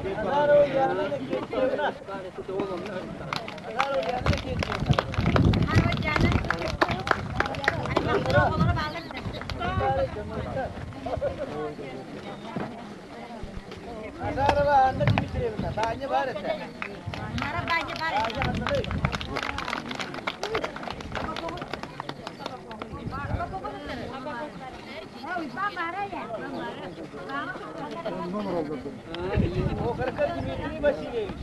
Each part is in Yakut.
Назарова Яна Никитьевна. Назарова Яна Никитьевна. Назарова Анна Дмитриевна. Баанньа баар этэ. Баанньа ханнаный? Окороков Дмитрий Васильевич.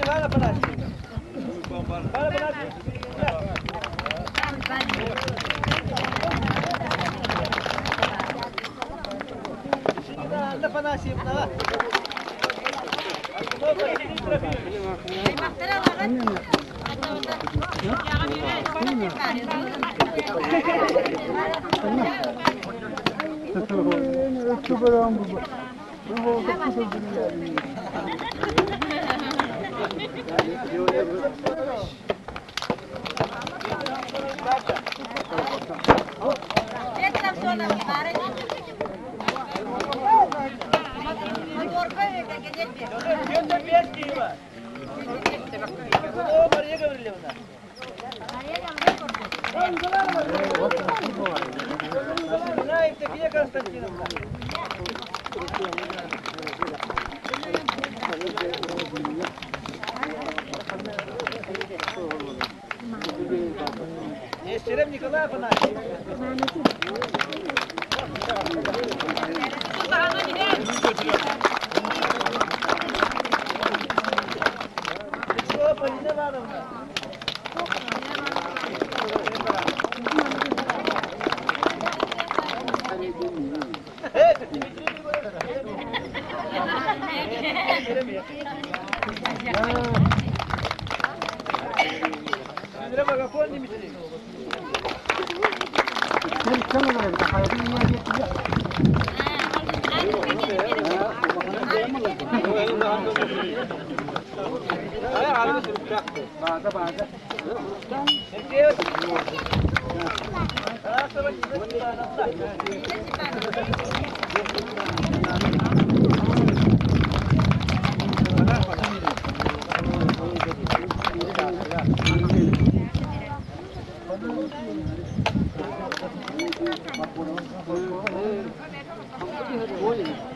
Иван Афанасьевич. Иван Афанасьевич. Анна Афанасьевна. Василий Трофимович. Петр Пескиева. О, Мария Гавриловна. Жена Евдокия Константиновна. Нестерев Николай Афанасьевич. Петрова Полина Ивановна. Это Дмитрий Григорьевич. Агафон Дмитрий.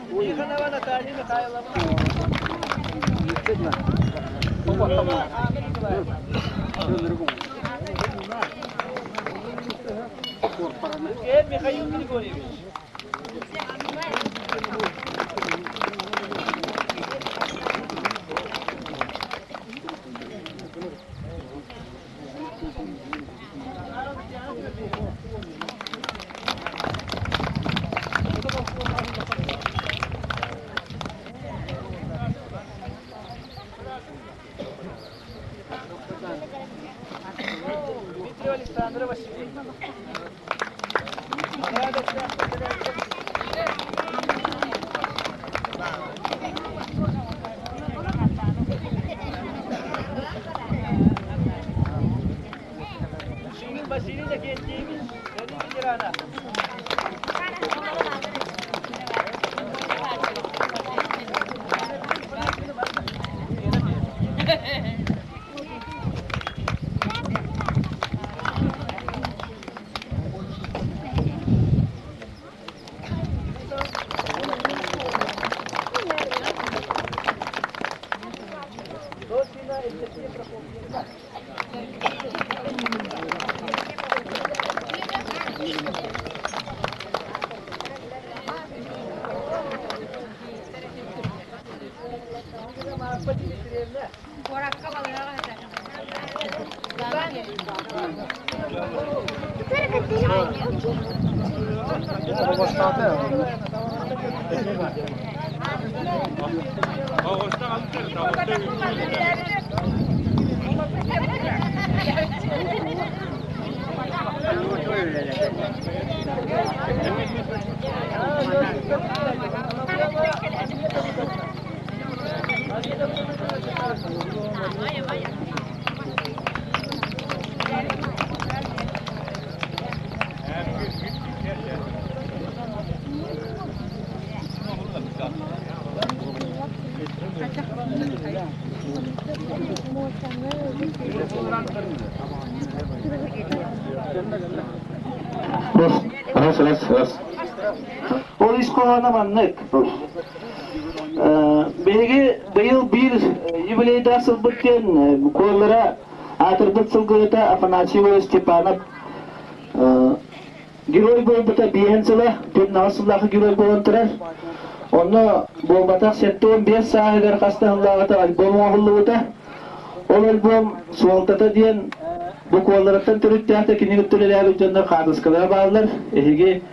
Тихонова Наталья Михайловна. Анна Николаевна. Михаил Григорьевич. Дмитрий Александр Васильевич. Шигин Василий Закентьевич, сэрии ветерана. Досина Евдокия Прокопьевна. Марфа Дмитриевна. Раз, раз, раз. Ол ис хоһооно маннык. Биһиги быйыл биир юбилейдаах сылбыт диэн куоллара аатырбыт сылгыһыта Афанасий Иванович Степанов герой буолбута биэһин сыла, түн сыллаахы герой буолан турар. Онно буолбатах 75 сааһыгар хастаһыллааҕыта альбом оҥоһуллубута. Ол альбом суолтата диэн бу куолларыттан төрүттээх кинигэ үлэлээбит дьоннор хаартыскалара бааллар. Эһиги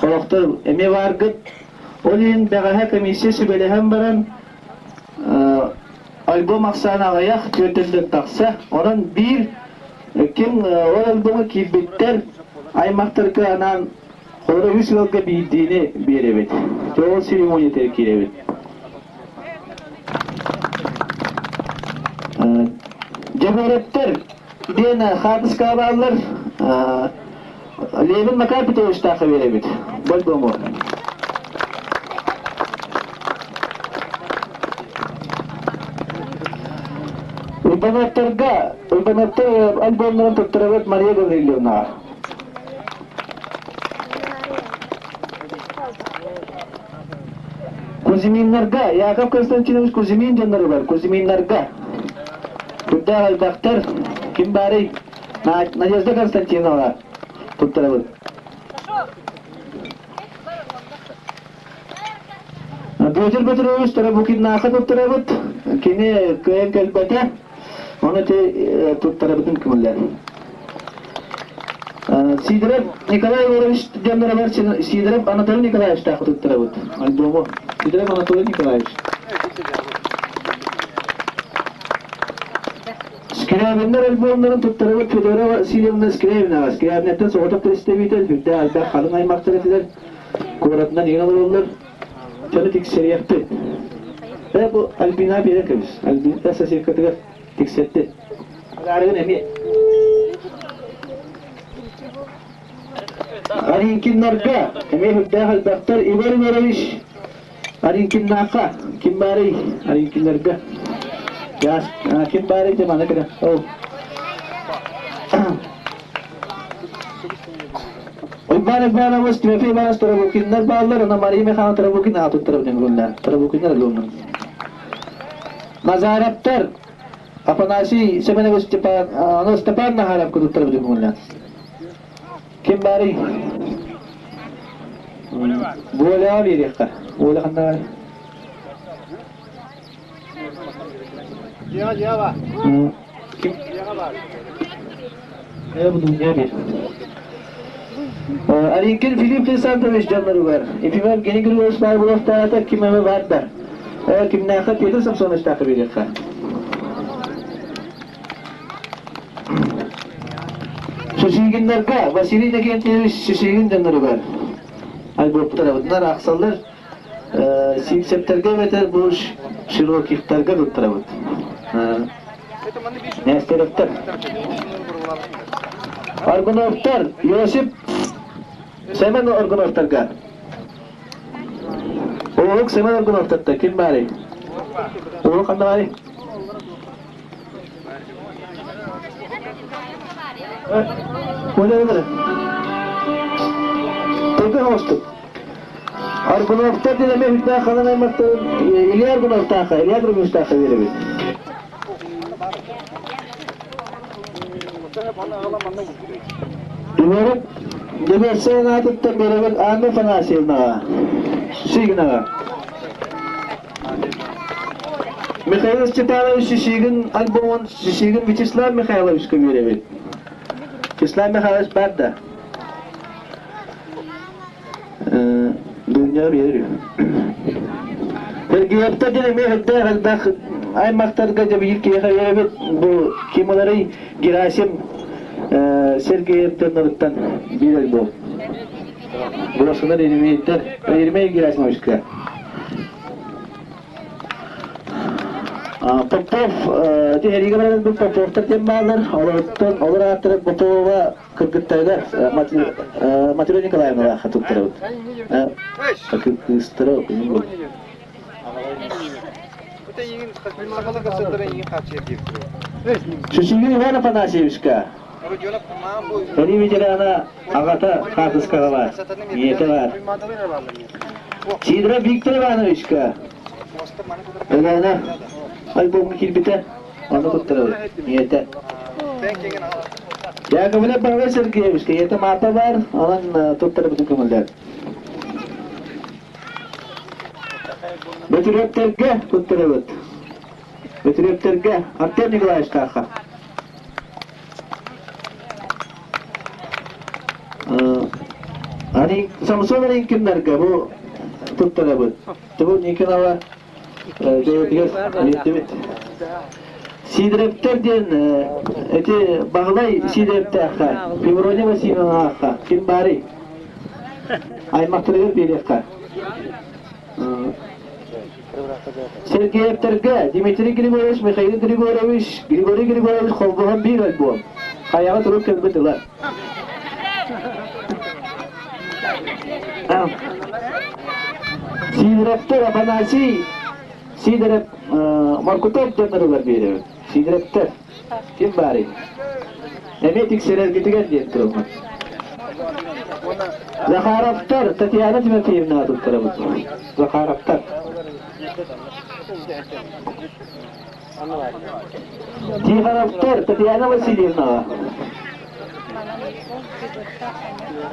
олохтор эмиэ бааргыт. Ол иһин бэҕэһээ комиссия сүбэлэһэн баран альбом ахсаана аҕыйах, түөртэн тахса. Онон биир ким ол альбомҥа киирбиттэр аймахтарга анаан холоро үс ыалга биирдиини биэрэбит. Ол церемониятыгар киирэбит. Дьөгүөрэптэр диэн хаартыскаҕа бааллар. Левин Макар Петровичтаахха биэрэбит. Больдому. Урбанаттарга, Урбанаттар альбомнарын туттарабыт Мария Гаврильевнаҕа. Кузьминнарга, Яков Константинович Кузьмин дьонноругар, Кузьминнарга. Үрдээх элбэхтэр, ким баарый? Надежда Константинова туттарабыт. Петр Петрович Тарабукиннаахы туттарабыт. Кини кыайан кэлбэтэ. Ону ити туттарабытын көҥүллээн. Сидоров Николай Егорович дьонноругар Сидоров Анатолий Николаевичтаахы туттарабыт. Альбому. Сидоров Анатолий Николаевич. Скрябиннар альбомнарын туттарабыт Федора Васильевна Скрябинаҕа. Скрябинаттан соҕотох представитель, үрдээх элбэх халыҥ аймахтар этилэр. Куоратынан иҥэн олороллор. Дьону тиксэриэхпит. Э, бу Альбина биэрэн кэбис. Альбина соседкатыгар тиксэрди. Алаарыгын эмиэ. Аринкиннарга эмиэ үрдээх элбэхтэр Иван Иванович Аринкиннаахха ким баарый Аринкиннарга ким баарый дьэ маны кэрэ ол Уйбаан Иванович, Тимофей Иванович Тарабукиннар бааллар, ана Мария Михайловна Тарабукин аатын Тарабукин Тарабукиннар альбомнар. Назаровтар, Афанасий Семенович Степан, аны Степан Нахаров кутуттар Тарабукин Ким баарый? Воля биэриэххэ. Воля ханна баар? Ким? Э, бу Аринкин Филипп Александрович дьонноругар, Ефимов Евгений Григорьевич Павловтаата ким эмэ бар да, кимнээхэ Петр Самсоновичтаахы биэриэххэ. Шишигиннарга Василий Иннокентьевич Шишигин дьонноругар альбомтарабытынан аахсаллар Симсептэргэ эбэтэр бу Широкихтарга туттарабыт. Нестеровтар. Аргуновтар Иосип Семен Аргуновтарга. Уһук Семен Аргуновтарта ким баарый? Уһук ханна баарый? Оля Только хостук. Аргуновтар диэн эмиэ үрдээх халан аймахтарын Илья Аргуновтааха, Илья Аргуновтааха биэрэбит. Үмэрик Деберсен аатыттан биэрэбит Анна Афанасьевнаҕа, Сигнаҕа. Михаил Степанович Шишигин альбомун Шишигин Вячеслав Михайловичка биэрэбит. Вячеслав Михайлович баар да? Дуня биэрэр. Сергеевтар диэн эмиэ элбэх элбэх аймахтарга дьэ биир киһиэхэ биэрэбит. Бу ким ыларый? Герасим Сергеев дьонноруттан биир альбом. Брошунар Еремеевтэр, Еремей Герасимовичка. Попов түһэриигэ баран бу Поповтар диэн бааллар. Олортон олор ааттара Попова кыргыттарыгар Матрена Николаевналаахха туттарабыт. Кыыстара Чучугин Иван Афанасьевичка сэрии ветерана аҕата хаартыскаҕа баар, ийэтэ баар. Сидоров Виктор Ивановичка Өлөөнө альбомҥа киирбитэ, ону туттарабыт, ийэтэ. Яковлев Павел Сергеевичка ийэтэ Маапа баар, онон туттарабытын көҥүллээн. Бөтүрүөптэргэ туттарабыт. Бөтүрүөптэргэ Артем Николаевичтаахха. Самсон Аринкиннарга бу туттарабыт. Бу Никонова бэйэтигэр биэрдибит. Сидоровтар диэн эти Баһылай Сидоровтаахха, Феврония Васильевнаахха ким баарый? Аймахтарыгар биэриэххэ. Сергеевтэргэ Дмитрий Григорьевич, Михаил Григорьевич, Григорий Григорьевич холбоһон биир альбом. Хайаҕа турук кэлбит ыла. Сидоровтар Афанасий Сидоров Моркутов дьонноругар биэрэбит. Сидоровтар ким баарый? Эмиэ тиксэрэргитигэр диэн туруммут. Захаровтар Татьяна Тимофеевнаҕа туттарабыт. Захаровтар. Тихоновтар Татьяна Васильевнаҕа.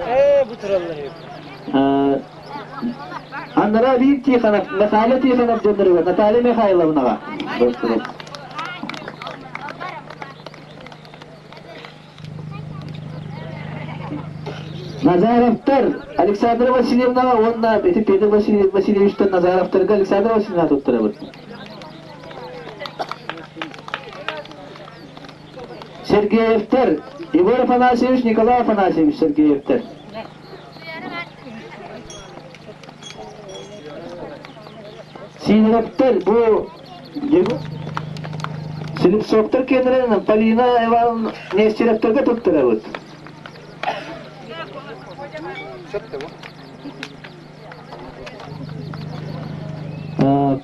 Ээ, бу тураллар Аннара биир Тихонов, Наталья Тихонов дьонноругар Наталья Михайловнаҕа. Назаровтар Александра Васильевнаҕа уонна ити Петр Васильевичтан Назаровтарга Александра Васильевна туттарабыт. Сергеевтэр Егор Афанасьевич, Николай Афанасьевич Сергеевтэр. Сидоровтар бу Слепцовтар киэннэрин Полина Ивановна Нестеровтарга туттарабыт.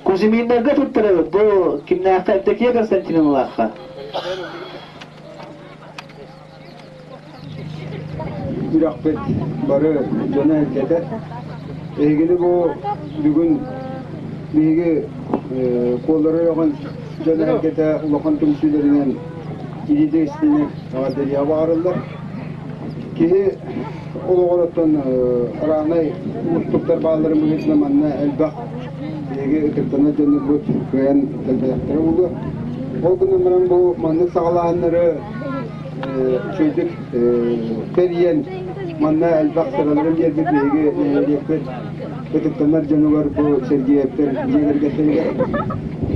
Кузьминнарга туттарабыт. Бу кимнээххэ Евдокия Константиновналаахха. Үрэхпит бары дьоно эргэтэ. Эһигини бу бүгүн биһиги куоллары өҕөн дьон эргэтэ улахан түмсүүлэринэн илиитэ истиник эҕэрдэлиэҕэ баҕарыллар. Киһи олоҕор оттон араанай уустуктар баалларын быһыытынан манна элбэх биһиги ытыктанар дьоннорбут кыайан кэлбэтэхтэрэ буолуо. Ол гынан баран бу маннык саҕалааһыннары үчүгэйдик тэрийэн манна элбэх сыраларын биэрбит биһиги нэһилиэкпит ытыктанар дьонугар бу Сергеевтэр дьиэ кэргэттэригэр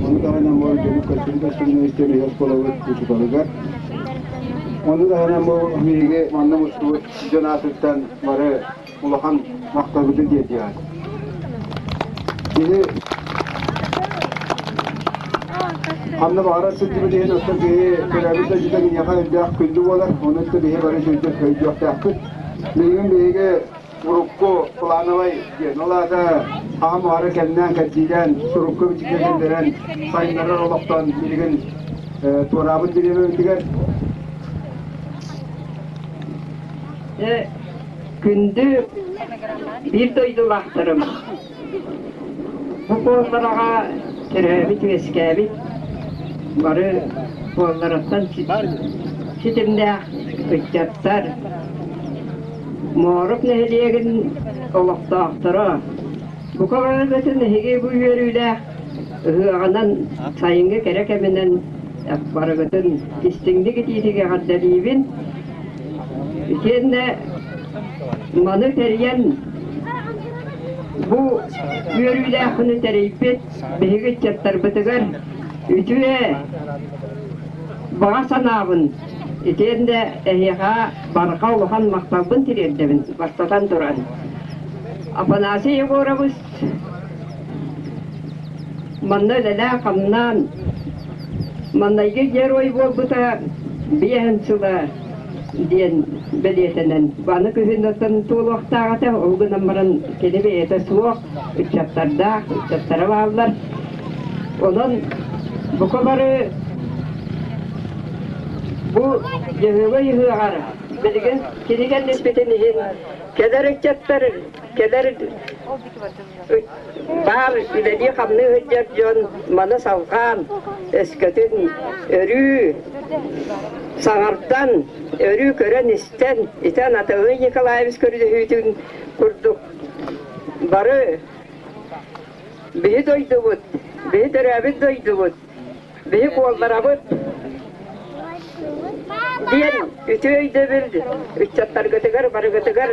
ону таһынан бу дьону көрсүбүт история оскуолабыт учууталыгар ону таһынан бу биһиги манна мустубут дьон аатыттан бары улахан махталбытын тиэрдиэҕин. Киһи ханна баҕарар сылдьыбыт иһин оттон киһи төрөөбүт дойдута киниэхэ өйдөөх күндү буолар. Онон биһи бары сылдьар өйдүөхтээхпит. Билигин биһиги урукку плановай диэн, ол аата хаһан баҕарар кэмнээн кэрдиилээн, сурукка бичиккэ киллэрэн сайыннарар олохтон билигин туораабыт бириэмэбитигэр Күндү биир дойдулаахтарым, бу буоллараҕа төрөөбүт-үөскээбит бары буолларыттан ситимнээх ыччаттар, Моорук нэһилиэгин олохтоохторо, бука барыгытын эһиги бу үөрүүлээх ыһыаҕынан, сайыҥҥы кэрэ кэминэн барыгытын истиҥник итиитик эҕэрдэлиибин. Итиэннэ маны тэрийэн бу үөрүүлээх күнү тэрийбит биһиги ыччаттарбытыгар үтүө баҕа санаабын итиэннэ эһиэхэ барҕа улахан махталбын тириэрдэбин бастатан туран. Афанасий Егорович манна үлэлээн-хамнаан. Маннайгы герой буолбута биэһин сыла диэн бэлиэтэнэн, аны күһүн оттон туолуохтаах этэ, ол гынан баран кини бэйэтэ суох, ыччаттардаах, ыччаттара бааллар. Онон бука бары бу Дьөһөгөй ыһыаҕар билигин кини кэллиспитин иһин кэлэр ыччаттар, кэлэр баар үлэлии-хамныы сылдьар дьон маны салҕаан, өскөтүн өрүү саҥардан, өрүү көрөн-истэн, ити Анатолий Николаевич көрдөһүүтүн курдук бары биһи дойдубут, биһи төрөөбүт дойдубут, биһи куолларабыт диэн үтүө өйдөбүл ыччаттаргытыгар барыгытыгар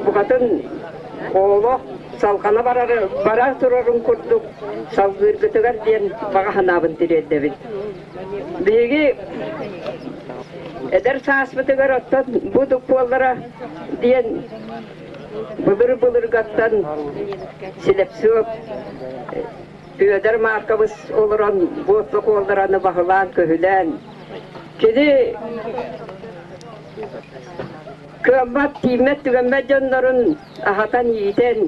букатын олох салҕана барар бара турарын курдук салгыыргытыгар диэн баҕа санаабын тириэрдэбин. Биһиги эдэр сааспытыгар оттон бу дуппуоллара диэн Былыр-былыргаттан Слепцов Петр Маркович олорон буотта куоллараны баһылаан-көһүлээн, кини кыаммат, тииммэт-түгэммэт дьоннорун аһатан-иитэн,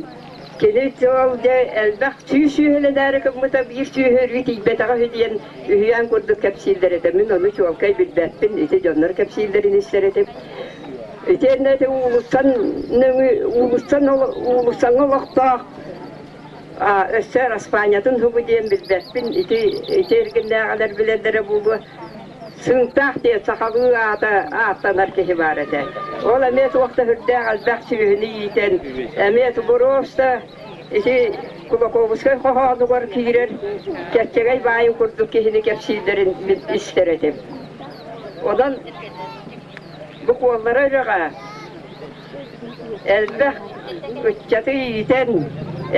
кини ол дьэ элбэх сүүс сүөһүлэнээри гыммыта биир сүөһү өрүү тиийбэтэҕэ үһү диэн үһүйээн курдук кэпсииллэр этэ. Мин ону чуолкай билбэппин, ити дьоннор кэпсииллэрин истэр этим. Итиэннэ ити уулуссан нөҥү уулуссан уулуссаҥҥа олохтоох өссө Араспаанньатын һубу диэн билбэппин ити ити эргиннээҕилэр билэллэрэ буолуо Сыҥтаах диэн сахалыы аата ааттанар киһи баар этэ. Ол эмиэ туох да сүрдээх элбэх сүөһүнү иитэн эмиэ просто ити Кулаковскай хоһоонугар киирэр кэччэгэй баайын курдук киһини кэпсииллэрин мин истэр этим. Онон Бу куоллара үрэҕэ элбэх ыччаты иитэн,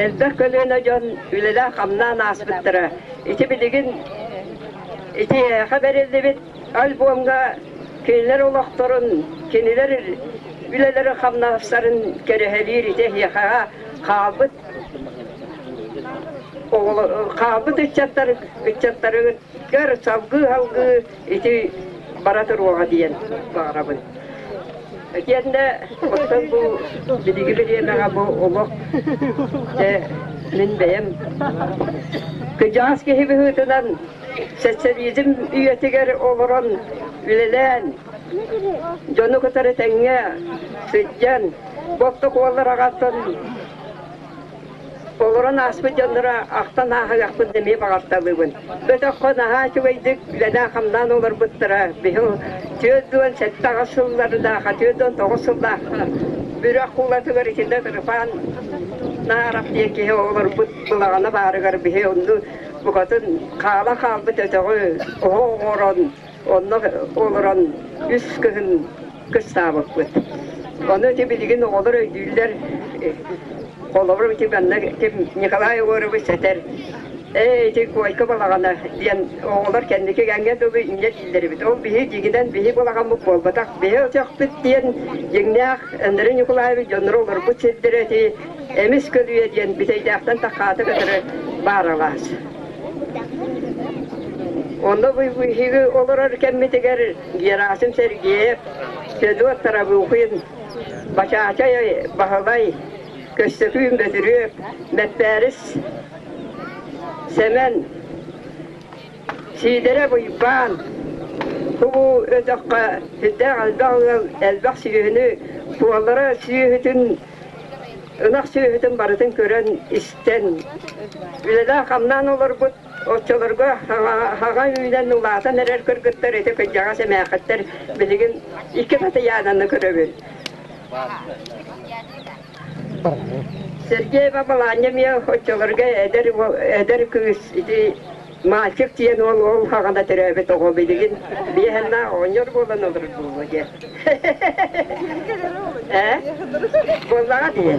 элбэх көлүөнэ дьон үлэлээн-хамнаан ааспыттара. Ити билигин ити эһиэхэ бэриллибит альбомҥа кинилэр олохторун, кинилэр үлэлэрин-хамнастарын кэрэһэлиир ити эһиэхэҕэ хаалбыт хаалбыт ыччаттар ыччаттарыгар салгыы-салгыы ити бара туруоҕа диэн баҕарабын. Итиэннэ оттон бу билиги бириэмэҕэ бу олох дьэ мин бэйэм кыдьаас киһи быһыытынан социализм үйэтигэр олорон үлэлээн дьону кытары тэҥҥэ сылдьан болток уоллар аҕаттан Олорон ааспыт дьонноро ахтан ааһыахпын эмиэ баҕарталыыбын. Бөтөххө наһаа үчүгэйдик үлэлээн-хамнаан олорбуттара. Биһи 47 сыллардаах, 49 сыллаахха Бүрэх куулатыгар итиннэ Тырыпаан Наарап диэн киһи олорбут былаҕана баарыгар биһи онну букатын хаала хаалбыт өтөҕү оһох оҥорон онно олорон үс кыһын кыстаабыппыт. Ону ити билигин оҕолор өйдүүллэр. Холобур, ити манна ким Николай Егорович этэр, ээ ити куойка балаҕана диэн оҕолор кэнники кэмҥэ дылы инньэ дииллэр эбит. Ол биһи дьиҥинэн биһи балаҕаммыт буолбатах, биһи өтөхпүт диэн дьиҥнээх Андрей Николаевич дьонноро олорбут сирдэрэ ити Эмис көлүйэ диэн Бүтэйдээхтэн таххааты кытары баар алаас. Онно биһиги олорор кэммитигэр Герасим Сергеев, Федот Тарабухин, Бачаачай Баһылай, Көстөкүүн Бөтүрүөп, Мэппээрис Сэмэн, Сиидэрэ Уйбаан, бу өтөххө сүрдээх элбэх ыал элбэх сүөһүнү, туоллара сүөһүтүн ынах сүөһүтүн барытын көрөн, истэн, үлэлээн-хамнаан олорбут оччолорго хаҕа үүнэн улаатан эрэр кыргыттар ити кырдьаҕас эмээхиттэр билигин икки Татыйаананы көрөбүн. Сергеева Балаанньа эмиэ оччолорго эдэр эдэр кыыс ити Мальчик диэн уол ол хаҕана төрөөбүт оҕо билигин биэһэннээх оҕонньор буолан олорор буолуо диэн. Ээ? Буоллаҕа дии.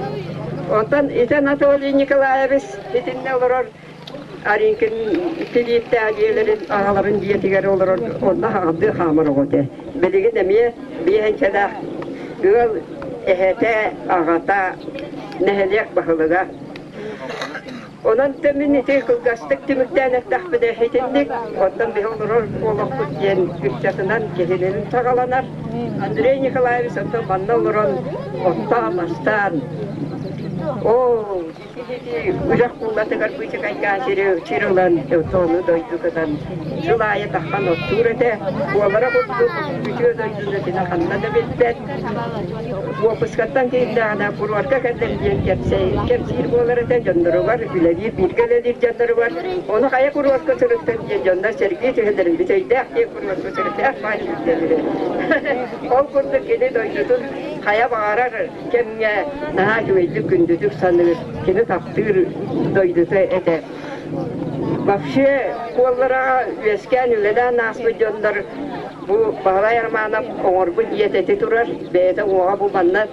Онтон ити Анатолий Николаевич итиннэ олорор Аринкин Филипптээх дьиэлэрин аҕаларын дьиэтигэр олорор онно хаҕардыы хаамар оҕо этэ. Билигин эмиэ биэһэнчэлээх ыал эһэтэ, аҕата, нэһилиэк баһылыга. Онон мин ити кылгастык түмүктээн эттэхпинэ итинник, оттон биһи олорор олохпут диэн ыччатынан киһинин саҕаланар. Андрей Николаевич оттон манна олорон оттоон-мастаан, оо, Үрэх куулатыгар быычыкайдаан сири сир ылан, отону дойду гынан сыл аайы таххан оттуур этэ. Буолара курдук үтүө дойдуну кини ханна да билбэт. Уоппускаттан киирдэҕинэ куруорка кэллим диэн кэпсиир буолар этэ дьонноругар, үлэлиир, бииргэ үлэлиир дьонноругар. Ону хайа куруорка сырыттын диэн дьоннор сэргии түһэллэрин бүтэйдээх диэн куруорка сырыттаах баай диэн Ол курдук кини дойдутун хайа баҕарар кэмҥэ наһаа үчүгэйдик күндүтүк саныыр, кини таптыыр дойдута этэ. Вообще куоллара үөскээн үлэлээн ааспыт дьоннор бу Баһылай Романов оҥорбут дьиэтэ турар, бэйэтэ уҥуоҕа бу манна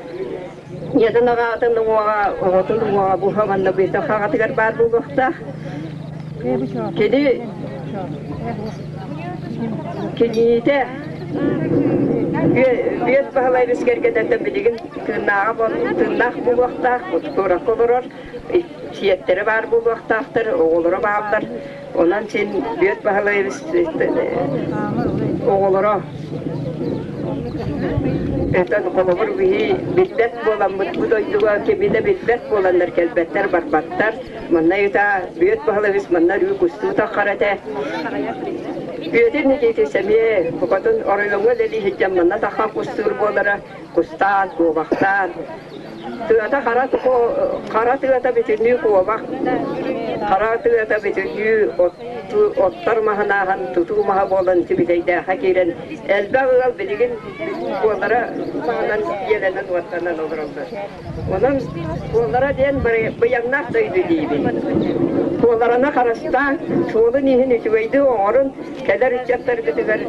ийэтин аҕатын уҥуоҕа, оҕотун уҥуоҕа бу манна бэйэтэ хаҕатыгар баар буолуохтаах. Кини киниитэ Бүөт Баһылай кэргэнэ билигин тыыннааҕа тыыннаах буолуохтаах, куоракка олорор, сиэттэрэ баар буолуохтаахтар, оҕолоро бааллар. Онон син Бүөт Баһылайабыс оҕолоро Этэн холобур биһи билбэт буоламмыт бу дойдуга кими да билбэт буоланнар кэлбэттэр барбаттар. Манна ыта Бүөт Баһылайабыс манна өрүү кустуу таххар этэ. Бүөтүр Никитич эмиэ букатын оройуоҥҥа үлэлии сылдьан манна таххан кустуур буолара, кустаан, куобахтаан. Тыата хара хара тыата бүтүннүү куобах, хара тыата бүтүннүү оттор маһынааһын тутуу маһа буолан түбүтэйдээххэ киирэн элбэх ыал билигин буолара маһынан дьиэлэнэн-уоттанан олороллор. Онон Куолара диэн быйаҥнаах дойду диибин. Куолараны харыстаан, суолун иһин үчүгэйдик оҥорун, кэлэр ыччаттаргытыгар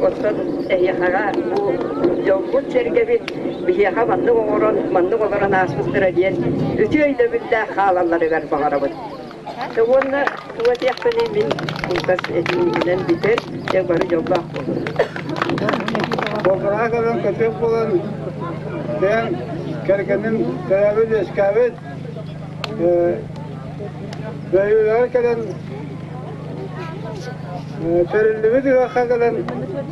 оттон эһиэхэҕэ бу дьоммут-сэргэбит биһиэхэ маннык оҥорон, маннык олорон ааспыттара диэн үтүө өйдөбүллээх хаалалларыгар баҕарабын. Уонна тугу этиэхпиний мин кылгас этиибинэн бүтэр, дьэ бары дьоллоох буолун. Болҕараах кэлэн көтүөх буолан, бэйэм кэргэним төрөөбүт үөскээбит бөһүөлэгэр кэлэн тэриллибит ыһыахха кэлэн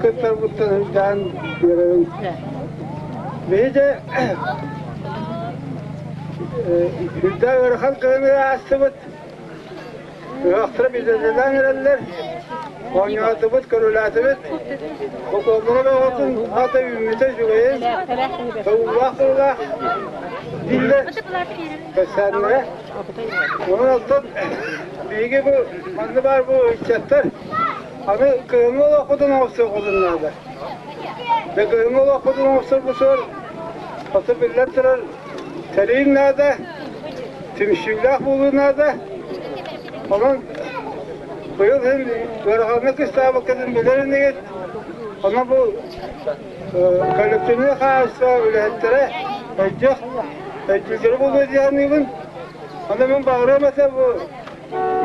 кыттарбыттан сылдьан үөрэбин. Биһи дьэ Үрдээх ыарахан кыһыны аастыбыт. Ыһыахтара билгэлээн эрэллэр. Оонньоотубут, көрүлээтибит. Бокуоллара бөҕөтүн аата үүммүтэ үчүгэйин. Тобуллаах тыллаах дииллэр. Кэпсээннэрэ. Онон оттон биһиги бу манна баар бу ыччаттар аны кыһыҥҥы олохпутун оҥостуохпутун наада. Дьэ кыһыҥҥы олохпутун оҥосторбутугар Хоту биллэн турар, сэрии наада, түмсүүлээх буолуу наада. Онон быйыл иһин ыараханнык кыстаабыккытын билэр инигит. Онон бу коллективнай хаһаайыстыба үлэһиттэрэ өйдүөх, өйдүүллэрэ буолуо дии саныыбын. Онон мин баҕарыам этэ бу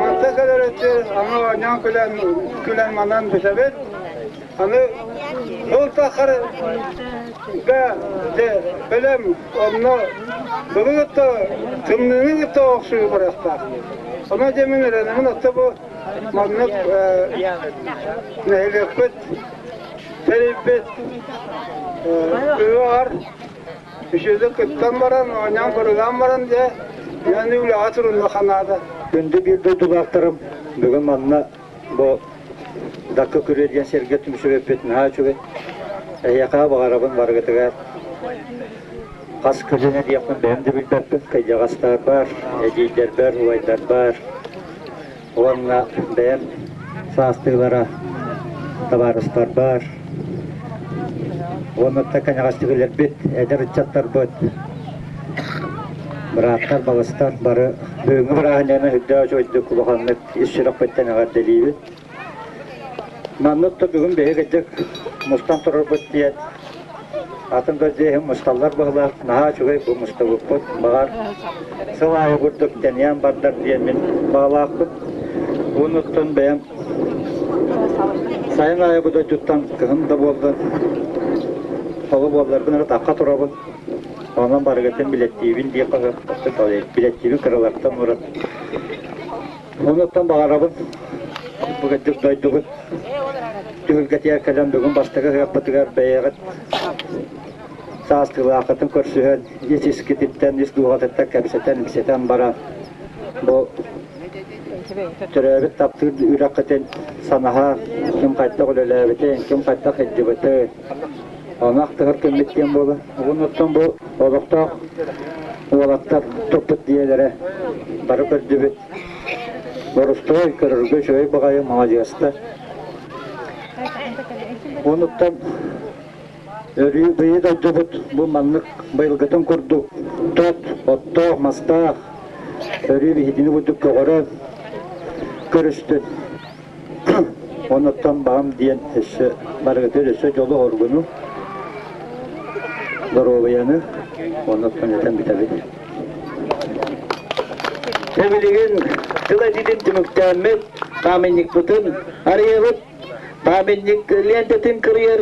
мантан кэлэр өттүгэр аны оонньоон күлэн, күлэн манан бүтэбит. Аны ол тахарга бэлэм онно былы кытта тымныыны кытта охсуйу барыахтаах. Онон дьэ мин эрэнэбин отто бу маннык нэһилиэкпит тэрийбит ыар үчүгэйдик кыттан баран, оонньоон көрүлээн баран дьэ yani үлэҕэ турунуохха наада. Күндү биир дойдулаахтарым, бүгүн манна Бу Дакка күрүө диэн сиргэ түмсүбүппүт наһаа үчүгэй. Эһиэхэ баҕарабын барыгытыгар хас көлүөнэ диэхпин бэйэм да билбэппин. Кыдьаҕастарбар, эдьиийдэрбэр, убайдарбар уонна бэйэм саастыылара табаарыстарбар уонна кэнэҕэстигилэрбит, эдэр ыччаттарбыт, бырааттар, балыстар бары бүгүҥҥү бырааһынньыгынан үрдээх үчүгэйдик улаханнык ис сүрэхпиттэн эҕэрдэлиибин. Маннык да бүгүн биһиги мустан турарбыт диэн атын да дьиэһин мусталлар быһылаах наһаа үчүгэй бу мустубуппут. Баҕар сыл аайы курдук тэнийэн бардар диэн мин баҕалаахпын. Уонуттан бэйэм сайын аайы бу дойдуттан кыһын да буоллун, холу буолларбын эрэ тахха турабын. Онон барыгытын билэттиибин диэххэ сөп. Билэттиибин кыралартан урат. Онуттан баҕарабын бу кырдьык дойдубут түһүлгэтигэр кэлэн бүгүн бастакы ыһыахпытыгар бэйэҕит саастыылааххытын көрсүһэн ис искититтэн, ис дууһатыттан кэпсэтэн, ипсэтэн баран бу төрөөбүт таптыыр үрэххитин санаһа ким хайдах үлэлээбитин, ким хайдах сылдьыбытын ону ахтыһар күммүт диэн буолар. Онуттан бу олохтоох уолаттар туппут дьиэлэрэ бары көрдүбүт. Боростуой көрөргө үчүгэй баҕайы маладьыастар. Онуттан өрүү быйы дойдубут бу маннык быйылгытын курдук тот, оттоох, мастаах өрүү биһигини курдук көҕөрөн көрүстүн. Онуттан баҕам диэн өссө барыгытыгар өссө дьолу-оргуну, доруобуйаны онуттан этэн бүтэбит. Дьэ билигин тыл этиитин түмүктээммит, памятникпытын арыйабыт. Памятник лентэтин кырыйар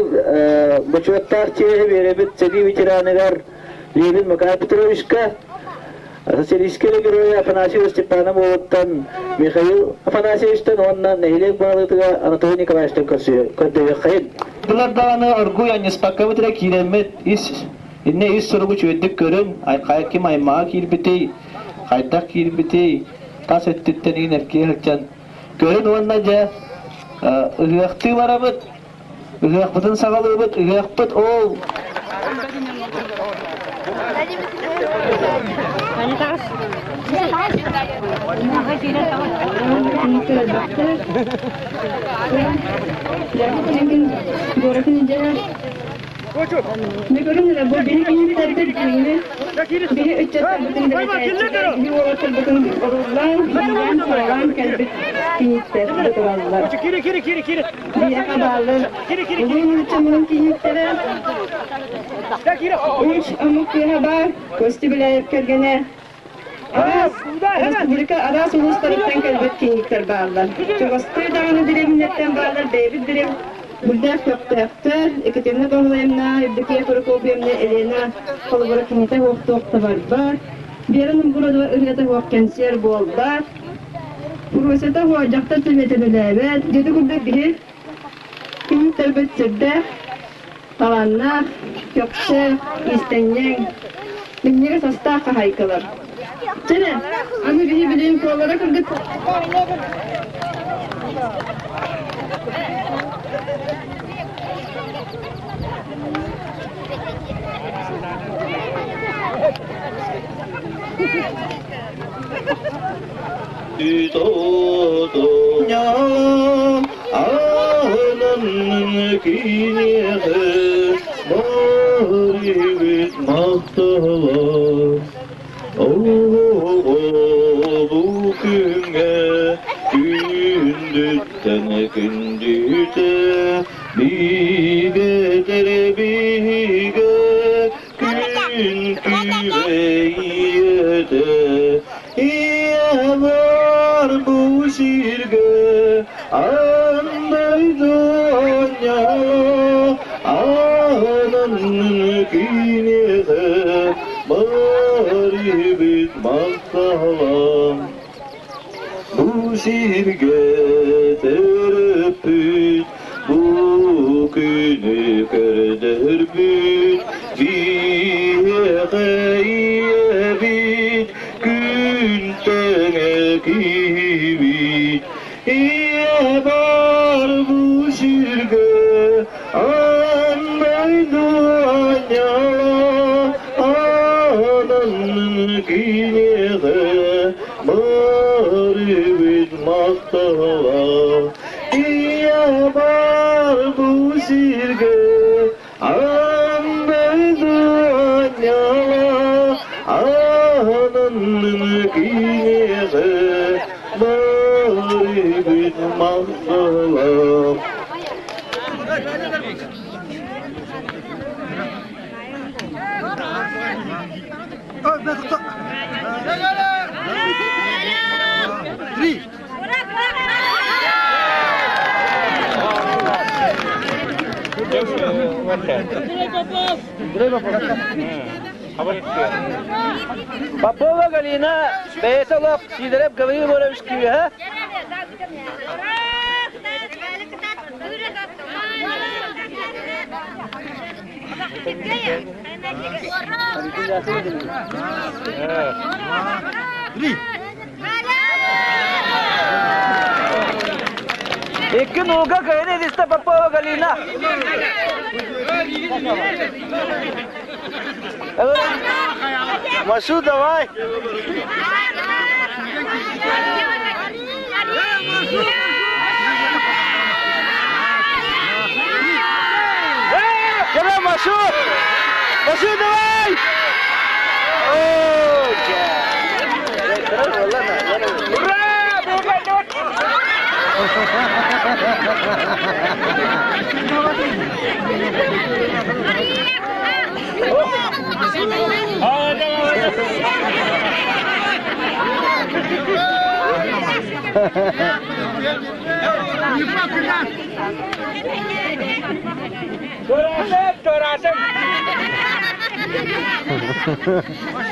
бочуоттаах чиэһи биэрэбит сэрии ветераныгар Левин Макар Петровичка, Социалистическай геройа Афанасий Степанов уолуттан Михаил Афанасьевичтан уонна нэһилиэк баһылыгытыгар Анатолий Николаевичтан көрдөһүөххэйин. Былар даҕаны оргууй анньыспакка бытыра киирэммит ис иннэ ис суругу үчүгэйдик көрүн, ким аймаҕа киирбитий, хайдах киирбитий, тас өттүттэн иин эркиэ сылдьан көрүн уонна дьэ ыһыахтыы барабыт. Ыһыахпытын саҕалыыбыт, ыһыахпыт ол Бүгүн бу биһи киһиттэрбит биһи ыччаттарбытын дэлэтээччилэр, биһи уолаттарбытын оруулаан, биилээн, кэлбит киһиттэр тураллар. Биһиэхэ бааллар улуу нуучча мурун кийииттэрэ, үс омук кыыһа баар, Костя Беляев кэргэнэ, араас республика араас улуустарыттан кэлбит кийииттэр бааллар. Чугастыы даҕаны дэриэбинэттэн бааллар, бэйэбит дэриэб Бүлдээх көхтөөхтөр, Екатерина Павловна, Евдокия Прокопьевна, Елена холобура кинитэ суох да барбат, Вера Новгородова ырыата суох кэнсиэр буолбат, Фросята суох дьахтар сэбиэтэ үлэлээбэт, дьиэтэ курдук биһи күн-тэлбит сирдээх, талааннаах, көхтөөх, иистэнньэҥ, минньигэс астаах хаһаайкалар. Чэ, аны биһи билигин куолара кыргыт Киниэхэ барыбыт махтала Оҕолу күҥҥэ күндүттэн күндүтэ биигэтэр биһигэ күн күбэйиэтэ Ийэ бар бу сиргэ аан дойду аанын киниэхэ барыбыт махталам. Бу сиргэ төрөппүт, бу күнү көрдөрбүт, биһиэхэ ийэбит, күн тэҥэ киһибит. Ийэ бар бу сиргэ аан дойду анньала, аанын киниэхэ барыбыт махтала. Ийэ бар бу сиргэ аан дойду анньала, аанын киниэхэ барыбыт махтала. Три. Попова Галина. Бэйэтэ олох Сидоров Гаврил Егорович кыыһа. Икки нууга кыһын Элиста Попова Галина. Машу, давай! Давай, Машу! Машу, давай! Ура!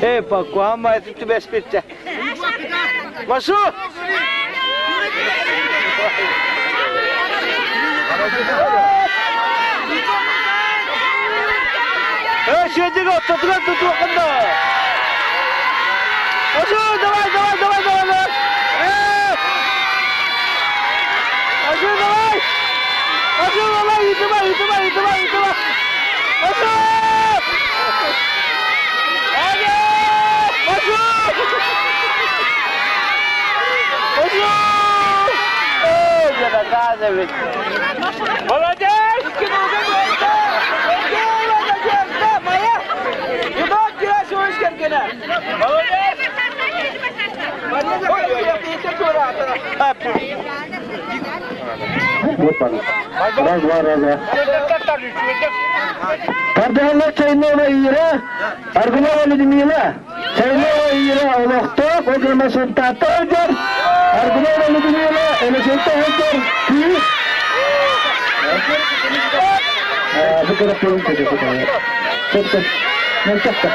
Эй, Пакуама, это тебя спиртя. Машу! Эй, сиэдик оттотугар тутуоххунда! Машу, давай, давай, давай, давай, давай! Э! Машу, давай! Машу, давай, итыма, итыма, итыма, итыма! Машу! Машу! Машу! Эй, доказывает! Молодец! Моя! Молодец! Раз, два, раз, два. Тардыһаллар Чайнова Ира, Аргунова Людмила, Чайнова Ира олохтоох, ол гына Сунтаатта сылдьар, Аргунова Людмила Элесетте сылдьар, күүс. Бу көрөктөрүн көтө Сөп сөп. Мөлтөхтө.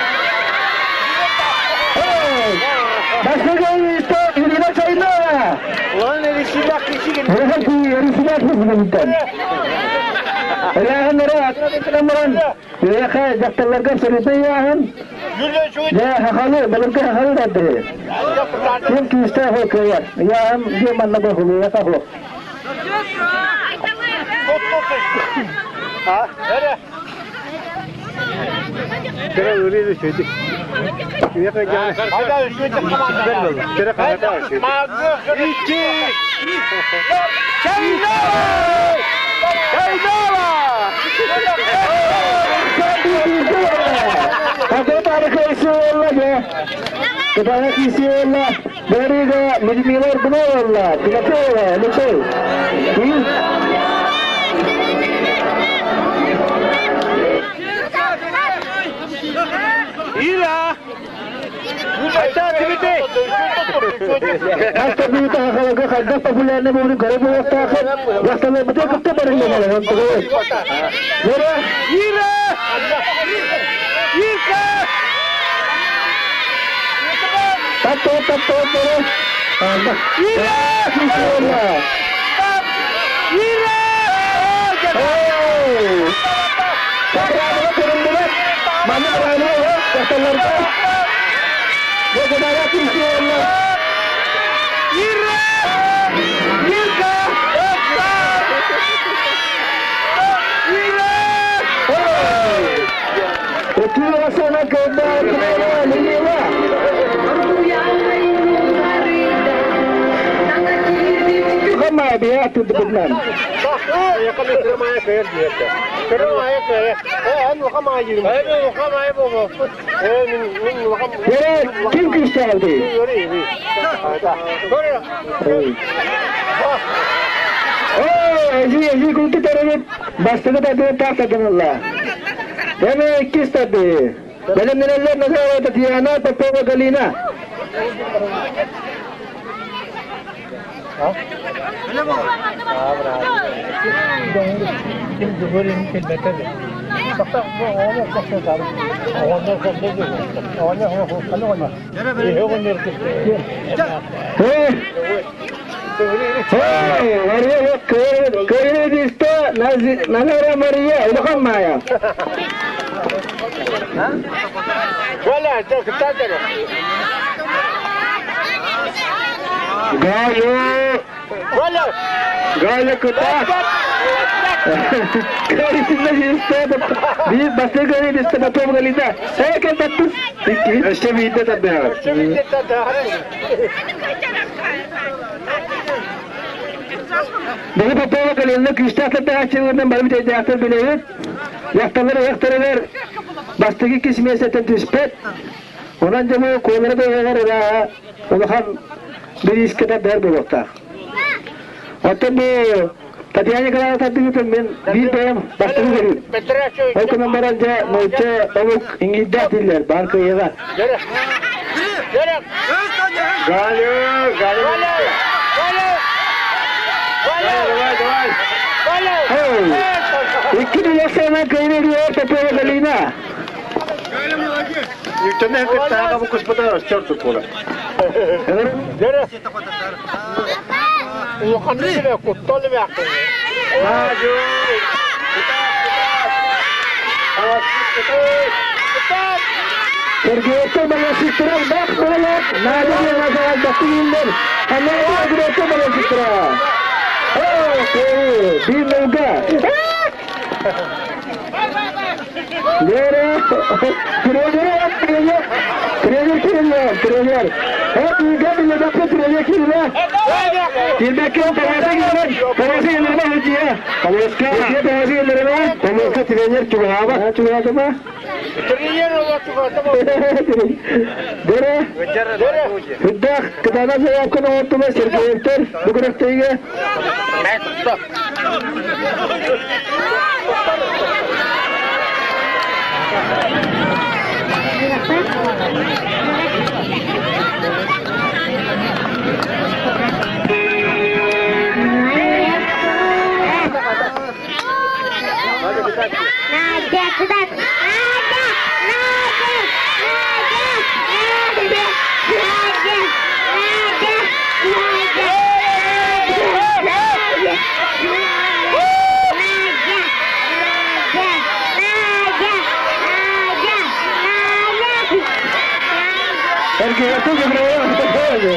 Бастыгы Ирина Чайнова. Дьахталларга абсолютно яаһын. Дьэ хахалы, былыргы хахалы дадды. Ким күүстээх кыайар. Яаһын диэн манна бохулуя хахлох. А? Кere öyle şeydi. İki! Çaynova! Çaynova! Дарига Людмила Аргунова, Тимофеева, Алексей. Ира! Айта, Дмитрий! Хаста бүйті хахалага хайдах популярный болдың көрі болуқтақы, жақталар бұты күтті барыңды Ира! Ира! Ирка! Татто, татто, татто. Ира! Ира! Mana правильно, жақталарда. Ира! Ирка! Ира! Өтүү когда Людмила. Хама бия тудбуднан. Yere kim güçlendi? Ezi ezi kultu terörü bastırı da bir tahta Deme ikisi tabi. Benim neler nazar Tatiana Popova Galina. Мария Мария, улахан Маайа. Галя! Галя кыта! Биир бастакы көрүстэ потом Галина. Э, каттыс. Өссө биирдэ тардыһаҕыт. Били Попова Галина күүстээх тардыһааччыларынан бары бүтэйдээхтэр билэбит. Дьахталлар ыһыахтарыгар бастакы иккис миэстэттэн түспэт. Онон дьэ бу куолара да ыһыаҕар ырааһа улахан бириискэ тардыһар буолуохтаах. Оттон бу Татьяна Николаевна тардыытын мин биир бэйэм бастакы көрүүм. Ол гынан баран дьэ нуучча омук иҥиирдээх дииллэр баар кыайыыга. Галя, Галя, Давай, давай. Икки дьахсана кыайыы Попова Галина. Нүктэнэ кытта бу куспата черту буолар. Сергеевтер баласыктыра бах болот, Надя Назаров бактыгыннар. Ханна Сергеевтер баласыктыра. О, bir nolga. Лера, тренер, тренер, тренер кирилер, тренер. Hep ülke milletinde тренер кирилер. Кирбекке Тарасы келер, Тарасы келер ма Тарасы Тарасы келер ма? Тарасы тренер чугаба, чугаба ма? Тренер ола чугаба. Дере, Хүддах, кытана заявканы оттума Сергеевтер, бүгүрөктейге. Надя, куда? Надя, Надя, Надя, Надя, Надя, Надя, Надя, Надя, Надя, Надя, Сергеевтер бүгүрөктейге.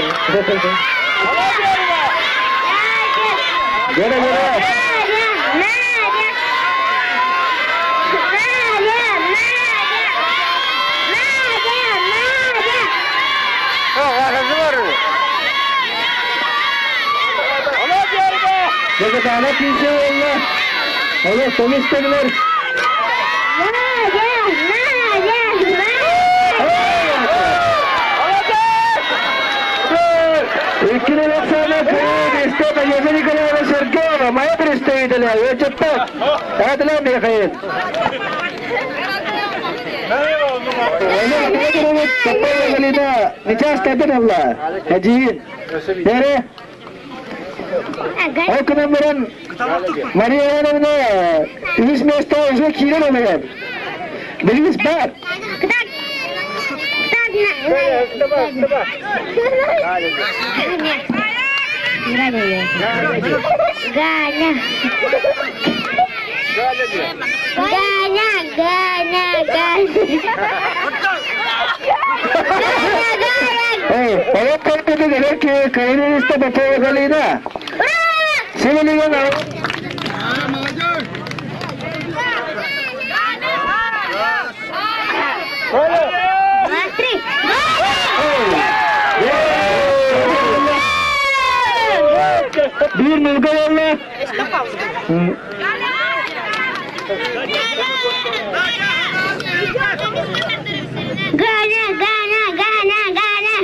Дере, дере. Дегетана кийсе олла. Ола томистегилер. Иккини Оксана Кыргызстан Надежда Николаевна Сергеева, моя представителя, Вячеслав, Адлан Михаил. Ол гынан баран Мария Ивановна үһүс место уже киирэн олорор. Билигис бар. Галя. Галя, Галя, Галя. Галя, Галя. Эй, олох кэлбитин эдэр киһи кайрыыста Попова Галина. Сибилигин Два, три. Биир мылга буолла. Галя, Галя, Галя, Галя.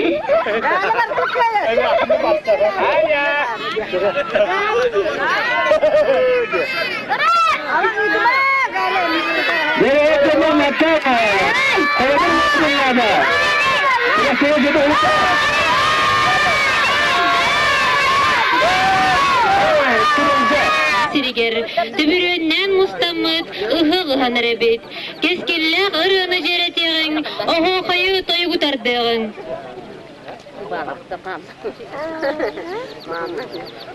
Дьэ, сиригэр төбүрүөннээн мустаммыт ыһыах ыһан эрэбит. Кэскиллээх ырыаны дьиэрэтиэҕиҥ, оһуохайы тойугу тардыаҕыҥ.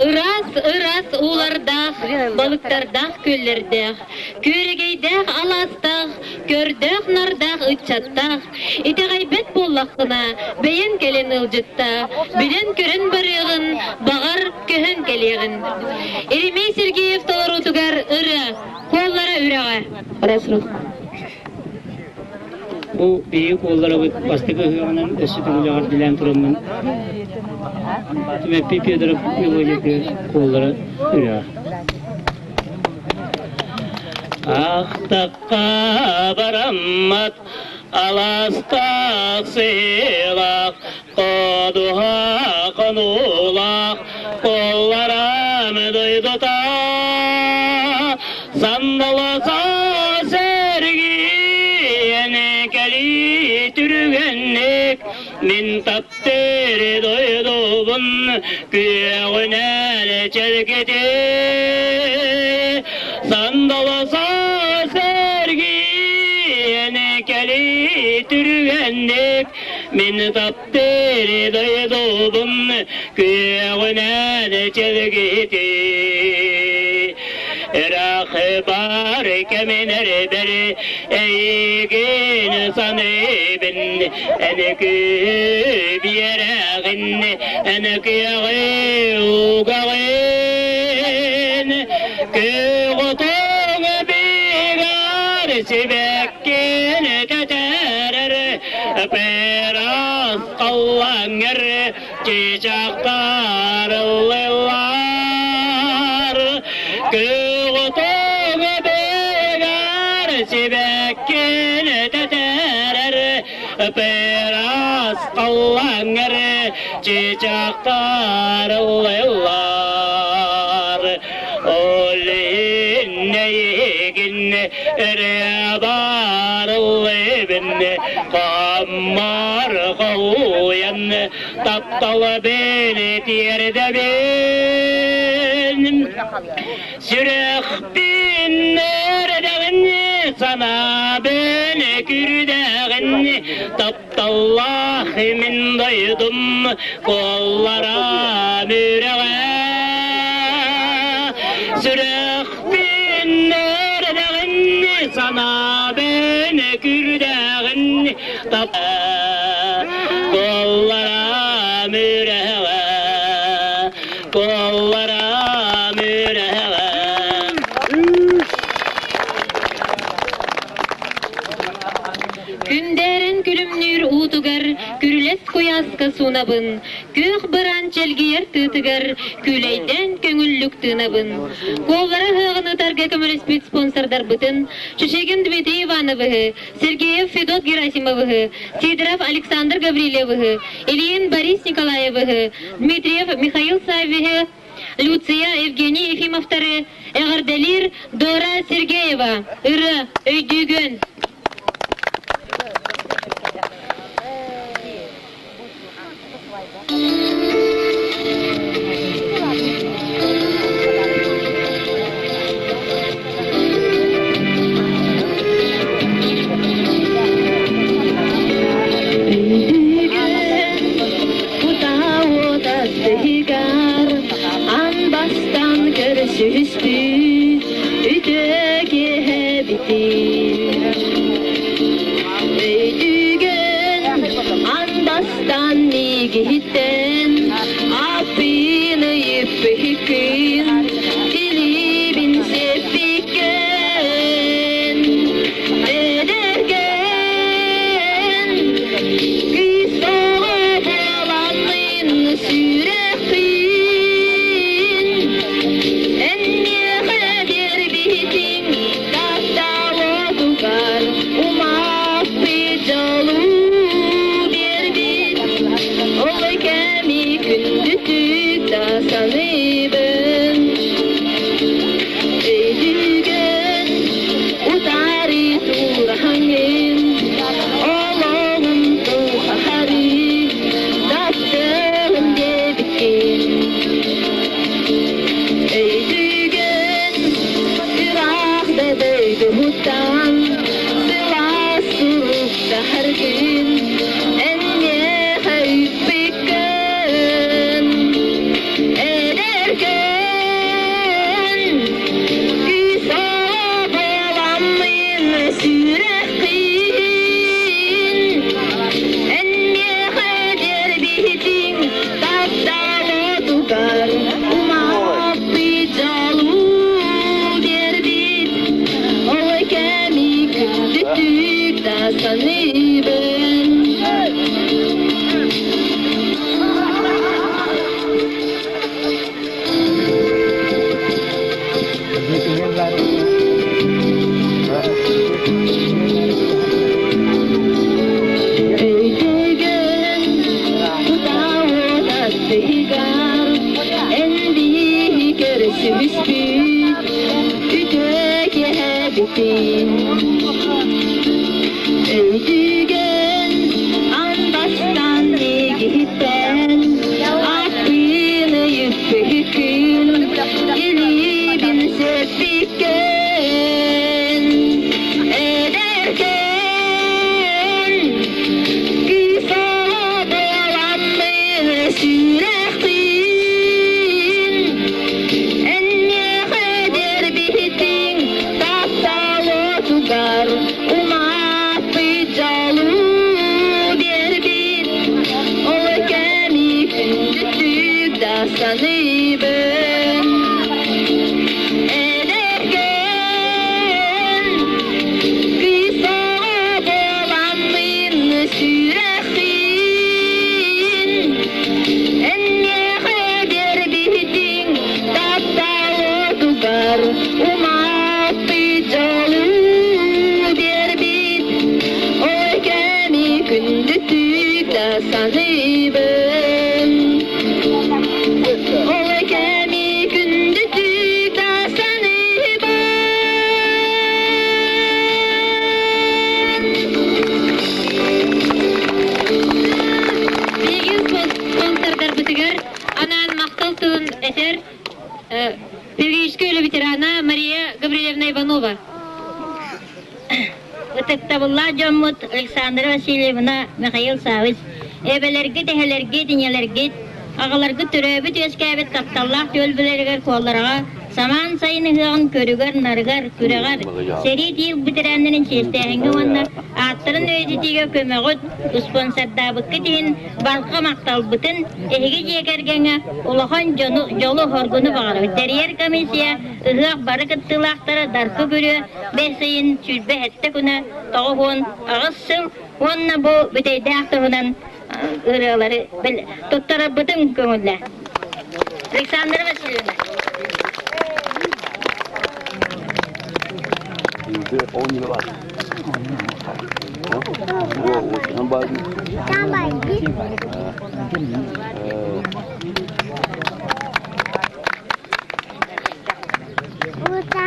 Ыраас-ыраас уулардаах, балыктардаах күөллэрдээх, күөрэгэйдээх алаастаах, көрдөөх-нардаах ыччаттаах, итэҕэйбэт буоллаххына, бэйэҥ кэлэн ыалдьытта, билэн-көрөн барыаҕын, баҕар, көһөн кэлиэҕин. Еремей Сергеев толоруутугар ырыа «Куоллара үрэҕэ». Бу биһиги куолларабыт бастакы ыһыаҕынан өссө төгүл эҕэрдэлээн тураммын Түмэппий Федоров мелодиятыгар куоллара ырыа. Ахтахха бараммат аластаах сыылаах ходуһа хонуулаах куолларам дойдута сандала сэргиэн кэлии түргэнник мин таптыыр дойдубун күөҕүнэн чэлгити сандала сэргиэн кэлии түргэнник мин таптыыр дойдубун күөҕүнэн чэлгити Ыраах бар кэминэр бэри эйигин саныыбын эн биэрэҕин эн кыаҕы угаҕын Көҕөтөҥ бигар сибэккин тэтэрэр Пырас халлаҥҥар чычахтар ыллылар Көҕөтөҥ бигар сибэккин тэтэрэр Пырас халлаҥҥар чычахтар ыллылар Ол иһин эрэ барыллыбын Хаммар хоһуйан тапталбын тиэрдэбин Сүрэхпин эрдэҕин санаабын күрдэҕин Тапталлаах мин дойдум куоллара мүрэҕэ Сүрэхпин эрдэҕин санаабын күрдэҕин Куоллара мүрэҕэ Куоллара мүрэҕэ Күндээрэн күлүмнүүр уутугар күрүлэс куйааска суунабын, күөх быраан чэлгийэр тыытыгар күүлэйдээн көҥүллүк тыынабын. Куоллара ыһыаҕын ытарга көмөлөспүт спонсордарбытын Чучегин Дмитрий Ивановыһы, Сергеев Федот Герасимовыһы, Сидоров Александр Гаврильевыһы, Ильин Борис Николаевыһы, Дмитриев Михаил Саввиһы, Люция Евгений Ефимовтары эҕэрдэлиир Дора Сергеева, ырыа Өйдүүгүн. Өйдүүгүн Кутаа Аан бастаан көрсүһүспүт үтүө киэһэбитин. Өйдүүгүн аан бастаан миигиттэн аппын ыйыппыккын, илиибин сиэппиккин. Эдэргэн Кыыс оҕо буоламмын сүрэхпин Эн миэхэ биэрбитиҥ тапталытыгар умаппыт дьолу биэрбит Ол кэм Көрсүһүспүт үтүө киэһэбитин Өйдүүгүн аан бастаан миигиттэн Ааппын ыйыппыккын илиибин сыппыккын Эдэркэн кыыс оҕо буоламмын сүрэхпин Эн миэхэ биэрбитиҥ тапталытыгар умаппыт дьолу биэрбит Ол кэми күндүтүк да саныыбын Эдэркэн кыыс оҕо буоламмын сүрэхпин Эн миэхэ биэрбитиҥ тапталытыгар умаппыт дьолу биэрбит Ол кэми күндүтүк да саныыбын Ол кэми күндүтүк да саныыбын Биһиги спонсордарбытыгар анаан махтал тылын этэр педагогическай үлэ ветерана Мария Гаврильевна Иванова. Ытыктабыллаах дьоммут Александра Васильевна, Михаил Саввич, эбэлэргит, эһэлэргит, ийэлэргит, аҕаларгыт төрөөбүт-үөскээбит тапталлаах түөлбэлэригэр куоллараҕа самаан сайын ыһыаҕын көрүгэр-нарыгар, күрэҕэр, сэрии тиил бэтэрээннэрин чиэстээһиҥҥэ уонна ааттарын үйэтитиигэ көмөҕүт, успуонсардаабыккыт иһин барҕа махталбытын эһиги дьиэ кэргэҥҥэ улахан дьону, дьолу-соргуну баҕарабыт. Тэрийэр комиссия ыһыах бары кыттыылаахтара Даркы Күрүө бэс ыйын 27 күнэ 98 сыл уонна бу бүтэйдээх туһунан ырыалары туттарарбытын көҥүллээ. Александра Васильевна.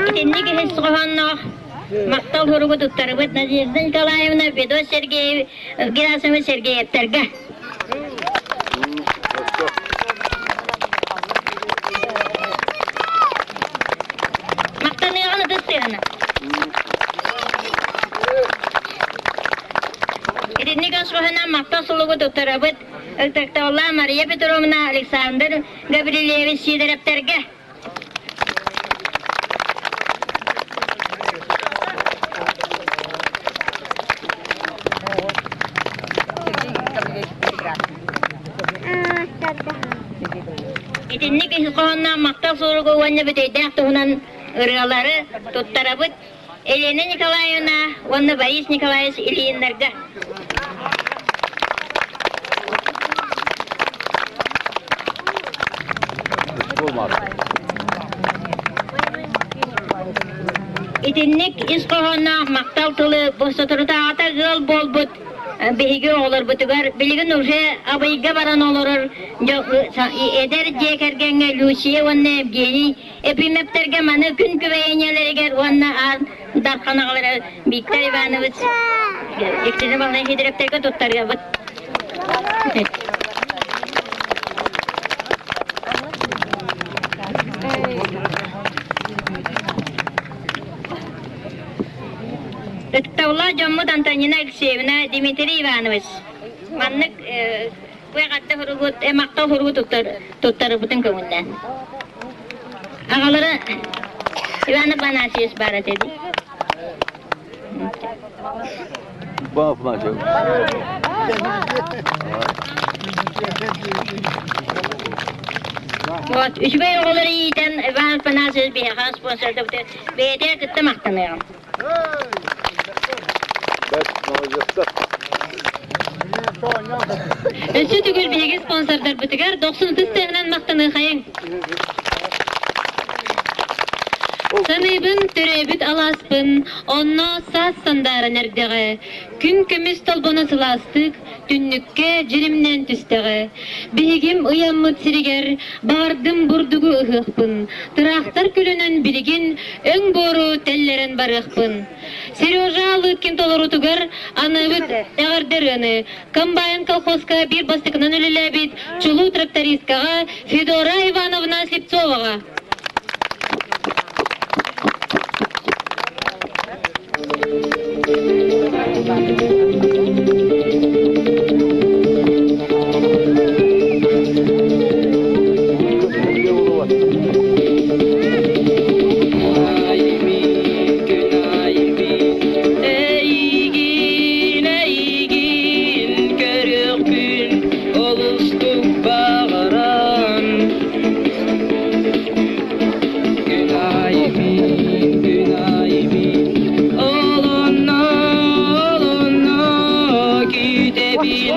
Итинник иһис хоһоонноох махтал суругу туттарыбыт Надежда Николаевна, Федот Сергеев, Герасимов Сергеевтарга. Махтаныаҕын ытыс тыаһына. Итинник ас хоһунан махтал суругу туттарабыт Ытыктабыллаах Мария Петровна, Александр Гаврильевич Сидоровтарга. Итинник ис хоһоонноох махтал суругу уонна бүтэйдээх туһунан ырыалары туттарабыт Елена Николаевна уонна Борис Николаевич Ильиннарга. Итинник ис хоһоонноох махтал тылы бу соторутааҕыта ыал буолбут биһиги оҕолорбутугар билигин уже Абыйга баран олорор эдэр дьиэ кэргэҥҥэ Люция уонна Евгений Епимептэргэ маны күн күбэй ийэлэригэр уонна Аан Дархан аҕалара Виктор Иванович Екатерина Павловна Сидоровтарга туттарыабыт. Ытыктабыллаах дьоммут Антонина Алексеевна, Дмитрий Иванович, маннык Куйаҕатта суругут, эмахта суругу туттарыбытын көҥүллээн. Аҕалара Иван Афанасьевич баар этэ дии. Вот, үчүгэй оҕолору иитэн Иван Афанасьевич биһиэхэ спонсордабыт бэйэтэ кытта махтаныаҕым. Өссө төгүл биһиги спонсордарбытыгар дохсун ытыс тыаһынан махтаныахайыҥ. Саныыбын төрөөбүт алааспын, онно саас сандааран эрдэҕэ, күн көмүс толбоно сылаастык түннүккэ дьиримнээн түстэҕэ. Биһигим ыйаммыт сиригэр баҕардым бурдугу ыһыахпын, тыраахтар күлүнэн билигин өҥ буору тэллэрэн барыахпын. Сережа Лыткин толоруутугар аныыбыт эҕэрдэ ырыаны Комбайн колхозка биир бастакынан үлэлээбит чулуу трактористкаҕа Федора Ивановна Слепцоваҕа. Эйигин, эйигин көрүөхпүн олустук баҕаран. Күн аайы мин, күн аайы мин, олонно, олонно күүтэбин,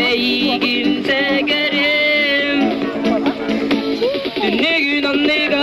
эйигин сэгэрим. Түннүгүн анныгар